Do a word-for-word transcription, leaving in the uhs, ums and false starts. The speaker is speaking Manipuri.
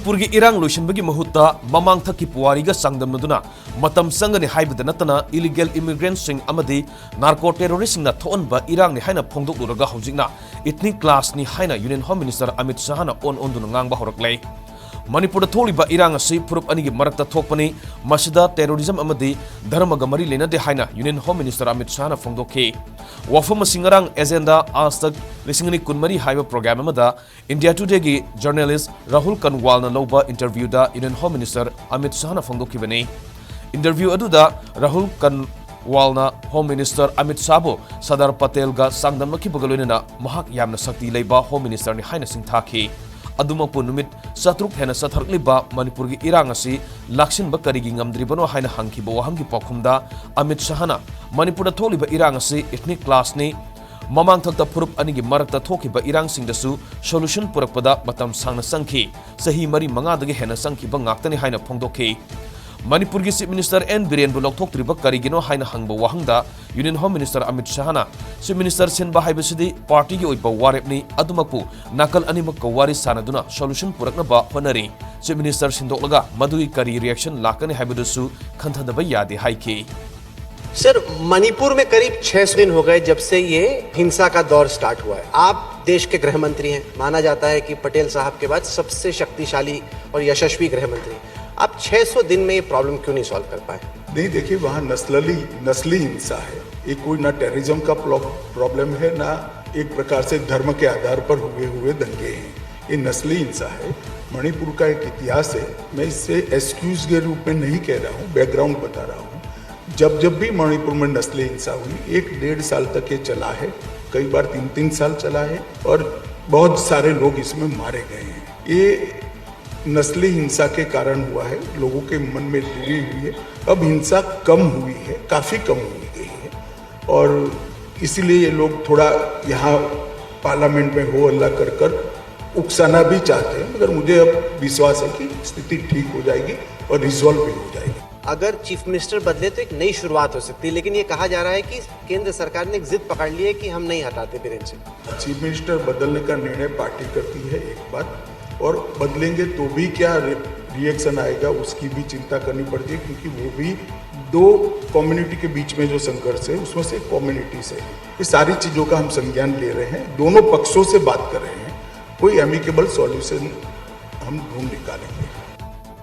ꯃꯅꯤꯄꯨꯔꯒꯤ ꯏꯔꯥꯡ ꯂꯣꯏꯁꯤꯟꯕꯒꯤ ꯃꯍꯨꯠꯇ ꯃꯃꯥꯡꯊꯛꯀꯤ ꯄꯨꯋꯥꯔꯤꯒ ꯆꯥꯡꯗꯝꯅꯗꯨꯅ ꯃꯇꯝ ꯆꯪꯒꯅꯤ ꯍꯥꯏꯕꯗ ꯅꯠꯇꯅ, illegal immigrantꯁꯤꯡ ꯑꯃꯗꯤ narco terroristꯁꯤꯡꯅ ꯊꯣꯛꯍꯟꯕ ꯏꯔꯥꯡꯅꯤ ꯍꯥꯏꯅ ꯐꯣꯡꯗꯣꯛꯂꯨꯔꯒ ꯍꯧꯖꯤꯛꯅ ethnic clashꯅꯤ ꯍꯥꯏꯅ Union Home Minister ꯑꯃꯤꯠ ꯁꯍꯥꯅ ꯑꯣꯟ ꯑꯣꯟꯗꯨꯅ ꯉꯥꯡꯕ ꯍꯧꯔꯛꯂꯦ꯫ ꯃꯅꯤꯄꯨꯔꯗ ꯊꯣꯛꯂꯤꯕ ꯏꯔꯥꯡ ꯑꯁꯤ ꯐꯨꯔꯨꯞ ꯑꯅꯤꯒꯤ ꯃꯔꯛꯇ ꯊꯣꯛꯄꯅꯤ, ꯃꯁꯤꯗ terrorism ꯑꯃꯗꯤ ꯙꯔꯃꯒ ꯃꯔꯤ ꯂꯩꯅꯗꯦ ꯍꯥꯏꯅ Union Home Minister ꯑꯃꯤꯠ ꯁꯍꯥꯅ ꯐꯣꯡꯗꯣꯛꯈꯤ꯫ ꯋꯥꯐꯝ ꯑꯁꯤ ꯉꯔꯥꯡ Agenda Aaj Tak ꯂꯤꯁꯤꯡ ꯑꯅꯤ ꯀꯨꯟꯃꯔꯤ ꯍꯥꯏꯕ program ꯑꯃꯗ India Todayꯒꯤ journalist ꯔꯥꯍꯨꯜ ꯀꯟꯋꯥꯜꯅ ꯂꯧꯕ interviewꯗ Union Home Minister Amit ꯁꯍꯥꯅ ꯐꯣꯡꯗꯣꯛꯈꯤꯕꯅꯤ꯫ Interview ꯑꯗꯨꯗ ꯔꯥꯍꯨꯜ ꯀꯟꯋꯥꯜꯅ Home Minister ꯑꯃꯤꯠ ꯁꯍꯥꯕꯨ ꯁꯔꯗꯥꯔ ꯄꯇꯦꯜꯒ ꯆꯥꯡꯗꯝꯅꯈꯤꯕꯒ ꯂꯣꯏꯅꯅ ꯃꯍꯥꯛ ꯌꯥꯝꯅ ꯁꯛꯇꯤ ꯂꯩꯕ Home Ministerꯅꯤ ꯍꯥꯏꯅ ꯁꯤꯡꯊꯥꯈꯤ꯫ ꯑꯗꯨꯃꯛꯄꯨ ꯅꯨꯃꯤꯠ ꯆꯥꯇ꯭ꯔꯨꯛ ꯍꯦꯟꯅ ꯆꯠꯊꯔꯛꯂꯤꯕ ꯃꯅꯤꯄꯨꯔꯒꯤ ꯏꯔꯥꯡ ꯑꯁꯤ ꯂꯥꯛꯁꯤꯟꯕ ꯀꯔꯤꯒꯤ ꯉꯝꯗ꯭ꯔꯤꯕꯅꯣ ꯍꯥꯏꯅ ꯍꯪꯈꯤꯕ ꯋꯥꯍꯪꯒꯤ ꯄꯥꯎꯈꯨꯝꯗ ꯑꯃꯤꯠ ꯁꯍꯥꯅ ꯃꯅꯤꯄꯨꯔꯗ ꯊꯣꯛꯂꯤꯕ ꯏꯔꯥꯡ ꯑꯁꯤ ethnic clashꯅꯤ, ꯃꯃꯥꯡꯊꯛꯇ ꯐꯨꯔꯨꯞ ꯑꯅꯤꯒꯤ ꯃꯔꯛꯇ ꯊꯣꯛꯈꯤꯕ ꯏꯔꯥꯡꯁꯤꯡꯗꯁꯨ solution ꯄꯨꯔꯛꯄꯗ ꯃꯇꯝ ꯁꯥꯡꯅ ꯆꯪꯈꯤ, ꯆꯍꯤ ꯃꯔꯤ ꯃꯉꯥꯗꯒꯤ ꯍꯦꯟꯅ ꯆꯪꯈꯤꯕ ꯉꯥꯛꯇꯅꯤ ꯍꯥꯏꯅ ꯐꯣꯡꯗꯣꯛꯈꯤ꯫ ꯃꯅꯤꯄꯨꯔꯒꯤ Chief Minister ꯑꯦꯟ ꯕꯤꯔꯦꯟꯕꯨ ꯂꯧꯊꯣꯛꯇ꯭ꯔꯤꯕ ꯀꯔꯤꯒꯤꯅꯣ ꯍꯥꯏꯅ ꯍꯪꯕ ꯋꯥꯍꯪꯗ Union Home Minister Amit ꯁꯍꯥꯅ, Chief Minister ꯁꯤꯟꯕ ꯍꯥꯏꯕꯁꯤꯗꯤ partyꯒꯤ ꯑꯣꯏꯕ ꯋꯥꯔꯦꯞꯅꯤ, ꯑꯗꯨꯃꯛꯄꯨ ꯅꯥꯀꯜ ꯑꯅꯤꯃꯛꯀ ꯋꯥꯔꯤ ꯁꯥꯅꯗꯨꯅ solution ꯄꯨꯔꯛꯅꯕ ꯍꯣꯠꯅꯔꯤ꯫ Chief Minister ꯁꯤꯟꯗꯣꯛꯂꯒ ꯃꯗꯨꯒꯤ ꯀꯔꯤ reaction ꯂꯥꯛꯀꯅꯤ ꯍꯥꯏꯕꯗꯨꯁꯨ ꯈꯟꯊꯗꯕ ꯌꯥꯗꯦ ꯍꯥꯏꯈꯤ꯫ सर, मणिपुर में करीब छह सौ दिन हो गए जब से ये हिंसा का दौर स्टार्ट हुआ है। आप देश के गृह मंत्री हैं, माना जाता है कि पटेल साहब के बाद सबसे शक्तिशाली और यशस्वी गृह मंत्री। आप छह सौ दिन में ये प्रॉब्लम क्यों नहीं सॉल्व कर पाए? नहीं, देखिए, वहाँ नस्लली नस्ली हिंसा है। ये कोई ना टेररिज्म का प्रॉब्लम है, ना एक प्रकार से धर्म के आधार पर हुए हुए दंगे हैं। ये नस्ली हिंसा है। मणिपुर का एक इतिहास है। मैं इससे एक्सक्यूज के रूप में नहीं कह रहा हूँ, बैकग्राउंड बता रहा हूँ। जब जब भी मणिपुर में नस्ली हिंसा हुई, एक डेढ़ साल तक ये चला है, कई बार तीन तीन साल चला है और बहुत सारे लोग इसमें मारे गए हैं। ये नस्ली हिंसा के कारण हुआ है, लोगों के मन में दूरी हुई है। अब हिंसा कम हुई है, काफ़ी कम हुई गई है और इसीलिए ये लोग थोड़ा यहाँ पार्लियामेंट में हो हल्ला कर कर उकसाना भी चाहते हैं, मगर मुझे अब विश्वास है कि स्थिति ठीक हो जाएगी और रिजॉल्व भी हो जाएगी। अगर चीफ मिनिस्टर बदले तो एक नई शुरुआत हो सकती है, लेकिन ये कहा जा रहा है कि केंद्र सरकार ने एक जिद पकड़ ली है कि हम नहीं हटाते बीरेन सिंह। चीफ मिनिस्टर बदलने का निर्णय पार्टी करती है, एक बात। और बदलेंगे तो भी क्या रिएक्शन आएगा, उसकी भी चिंता करनी पड़ती है, क्योंकि वो भी दो कम्युनिटी के बीच में जो संघर्ष है, उसमें से एक कम्युनिटी से है। ये सारी चीज़ों का हम संज्ञान ले रहे हैं, दोनों पक्षों से बात कर रहे हैं, कोई एमिकेबल सॉल्यूशन हम ढूंढ निकालेंगे।